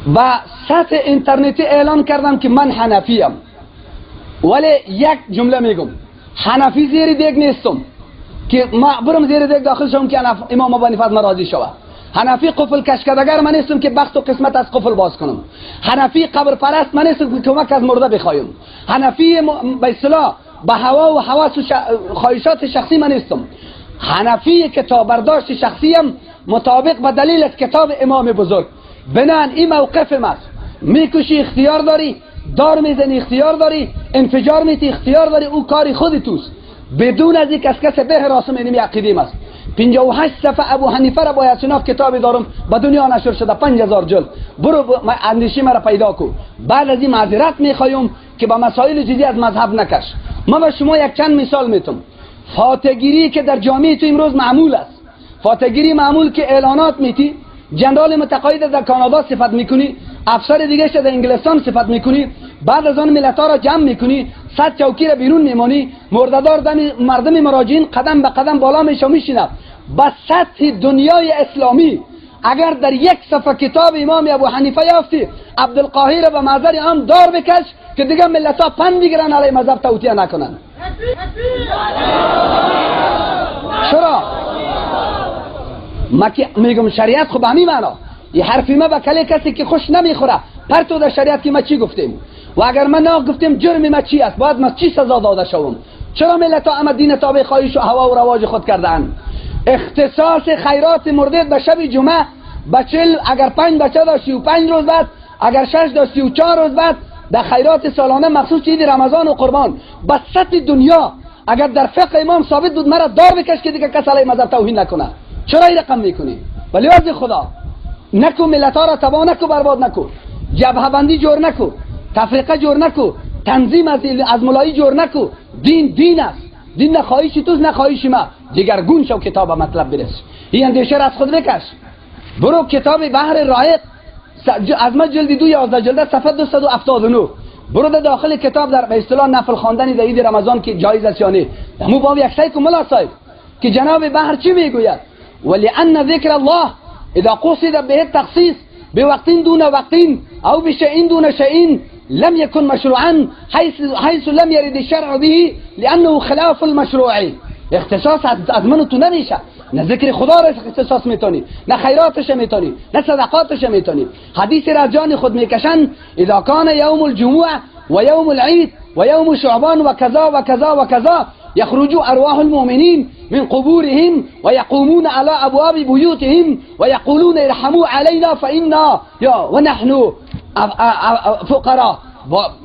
با سطح اینترنتی اعلان کردم که من حنفیم، ولی یک جمله میگم، حنفی زیر دیگ نیستم که ما برم زیر دیگ داخل شوم که امام ابو حنیفه از من راضی شوه. حنفی قفل کشکدگر من نیستم که بخت و قسمت از قفل باز کنم. حنفی قبر پرست من نیستم که کمک از مرده بخوایم. حنفی به اصطلاح به هوا و حواس و خواهشات شخصی من نیستم. حنفی کتاب برداشت شخصیم مطابق به دلیل از کتاب امام بزرگ. بنان این موقف ماست. میکشی اختیار داری، دار میزنی اختیار داری، انفجار میتی اختیار داری، او کاری خودی توست. بدون از اینکه از کس به راسم اینمی عقیده است. 58 صفحه ابو حنیفه را باید شناخت، کتابی دارم به دنیا نشر شده 5000 جلد. برو اندیشه مرا پیدا کو. بعد از این معذرت میخوایم که با مسائل جدی از مذهب نکش. ما به شما یک چند مثال میتم. فاتحه‌گیری که در جامعه تو امروز معمول است، فاتحه‌گیری معمول که اعلانات میتی، جنرال متقاعد در کانادا صفت میکنی، افسر دیگه در انگلستان صفت میکنی، بعد از آن ملت‌ها را جمع میکنی، 100 چوکی را بیرون میمانی، مرددار مردم مراجعین قدم به قدم بالا میشه میشینه. به سطح دنیای اسلامی اگر در یک صفحه کتاب امام ابو حنیفه یافتی، عبدالقاهر به محضر عام دار بکش که دیگه ملت‌ها پند بگیرن علی مذهب توطیه نکنن. چرا؟ ما که میگم شریعت خب همین معنا، یه حرفی ما به کله کسی که خوش نمیخوره پرتو در شریعت که ما چی گفتیم، و اگر ما نگفتیم جرم ما چی است، باید ما چی سزا داده شوم؟ چرا ملت ها اما دین تابع خواهش و هوا و رواج خود کردن؟ اختصاص خیرات مردید به شب جمعه به 40، اگر 5 بچه داشتی و 5 روز بعد، اگر 6 داشتی و 4 روز بعد، در خیرات سالانه مخصوص عید رمضان و قربان. به سطح دنیا اگر در فقه امام ثابت بود مرا دار بکش که دیگه کس علیه مذهب توهین نکنه. چرا این رقم میکنی؟ ولی از خدا نکو، ملت ها را تباه نکو، برباد نکو، جبهه بندی جور نکو، تفریقه جور نکو، تنظیم از ملایی جور نکو. دین دین است، دین نه خواهش توست نه خواهش ما. دیگرگون شو کتاب مطلب برس. این اندیشه را از خود بکش. برو کتاب بحر رایق از ما جلد 2 11 جلد صفحه 279 برو در داخل کتاب در به اصطلاح نفل خواندن در عید رمضان که جایز است یا نه. مو باب یک سایت ملا صاحب که جناب بحر چی میگوید؟ ولأن ذکر الله اذا قصد به التخصیص بوقت دون وقت او بشيء دون شيء لم يكن مشروعا حيث لم يرد الشرع به لأنه خلاف المشروع. اختصاص از من تو نمیشه، نه ذکر خدا را اختصاص میتونی، نه خیراتش میتونی، نه صدقاتش میتونی. حدیث را جان خود میکشن اذا كان يوم الجمعه ويوم العيد ويوم شعبان وكذا وكذا وكذا يخرج أرواح المؤمنين من قبورهم ويقومون على أبواب بيوتهم ويقولون ارحموا علينا فإنا ونحن فقراء.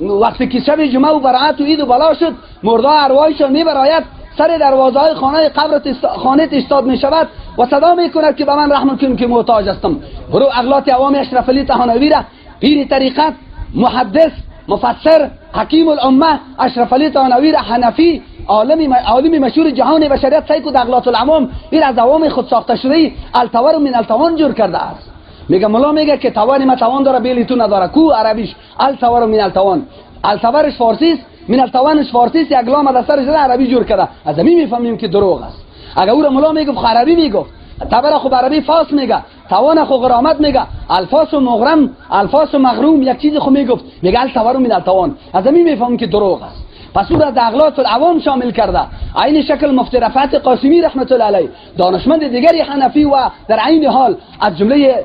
وقتی که شب جمعه و براعت و عید و بلا شد، مرده ارواحشان میبراید، سر دروازه های خانه قبر خانه استاد می شود و صدا می کند که به من رحم کن که محتاج هستم. برو اغلاط عوام اشرف علی تهانوی را، پیر طریقت، محدث، مفسر، حکیم الامه اشرف علی تهانوی را، حنفی، عالم مشهور جهان بشریت، سعی کو اغلاط العوام این از عوام خود ساخته شده التور من التوان جور کرده است. میگه ملا میگه که توان ما توان داره بیلی تو نداره. کو عربیش التور من التوان، التورش فارسی است، من التوانش فارسی است، یک لام از سرش عربی جور کرده. از همین میفهمیم که دروغ است. اگر او را ملا میگفت عربی میگفت، تبر خو عربی فاس میگه، توان خو غرامت میگه، الفاس و مغرم، الفاس و مغروم، یک چیز خو میگفت، میگه التور من التوان. از همین میفهمیم که دروغ است. پس او را در اغلاط العوام شامل کرده. عین شکل مفتی رفعت قاسمی رحمت الله علیه، دانشمند دیگری حنفی و در عین حال از جمله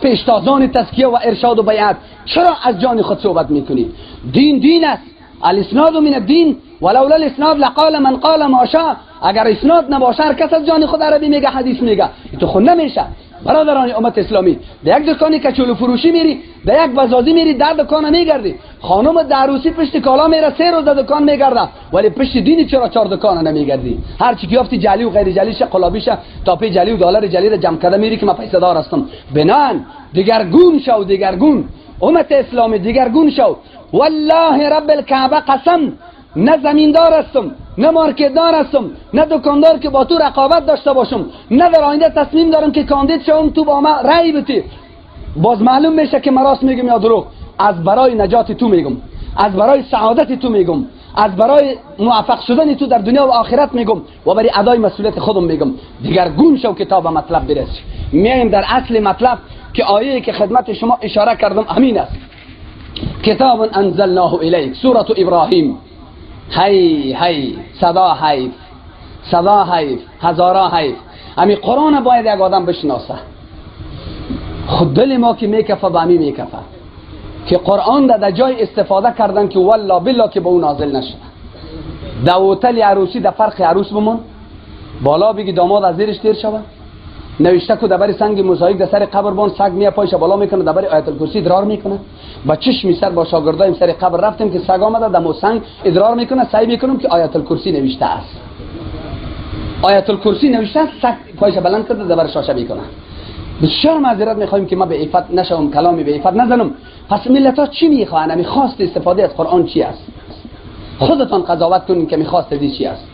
پیشتازان تزکیه و ارشاد و بیعت، چرا از جان خود صحبت میکنی؟ دین دین است. الاسناد من الدین ولولا الاسناد لقال من قال ما شاء. اگر اسناد نباشه هر کس از جان خود عربی میگه، حدیث میگه، تو خود نمیشه. برادران امت اسلامی، در یک دکانی کچولو فروشی میری، در یک بزازی میری، در دکان میگردی، خانم دعروسی پشت کالا میره، 3 روز در دکان میگرده، ولی پشت دینی چرا 4 دکان نمیگردی؟ هر چی که یافتی جعلی و غیر جعلی شه، قلابی شه، تاپی جعلی و دلار جعلی را جمع کرده میری که من پیسه دار هستم. بنان دیگرگون شو، دیگرگون امت اسلامی، دیگرگون شو. والله رب الکعبه قسم، نه زمیندار هستم، نه مارکتدار هستم، نه دکاندار که با تو رقابت داشته باشم، نه در آینده تصمیم دارم که کاندید شوم تو با ما رأی بدی. باز معلوم میشه که من راست میگم یا دروغ. از برای نجات تو میگم، از برای سعادت تو میگم، از برای موفق شدن تو در دنیا و آخرت میگم و برای ادای مسئولیت خودم میگم. دیگرگون شو که تا به مطلب برسی. میایم در اصل مطلب. که آیه که خدمت شما اشاره کردم همین است. کتاب انزلناه الیک، سورة ابراهیم. هی هی، صدا حیف، صدا حیف، هزارا حیف. همین قرآن باید یک آدم بشناسه. خود دل ما که میکفه به همی میکفه که قرآن در جای استفاده کردن که والله بالله که به او نازل نشده. در هتل عروسی در فرق عروس بمون، بالا بگی داماد از زیرش تیر شوه، نوشته کو دبر سنگ موزاییک در سر قبر بان، سگ میه پایش بالا میکنه، دبر آیت الکرسی ادرار میکنه. با چشمی سر با شاگردایم سر قبر رفتیم که سگ آمده دم سنگ ادرار میکنه، سعی میکنم که آیت الکرسی نوشته است، آیت الکرسی نوشته است، سگ پایش بلند کرده دبر شاشه میکنه. بسیار معذرت میخوایم که ما به عفت نشوم، کلامی به عفت نزنم. پس ملت ها چی میخواهند؟ میخواست استفاده از قرآن چی است؟ خودتان قضاوت کنین که میخواست از چی است.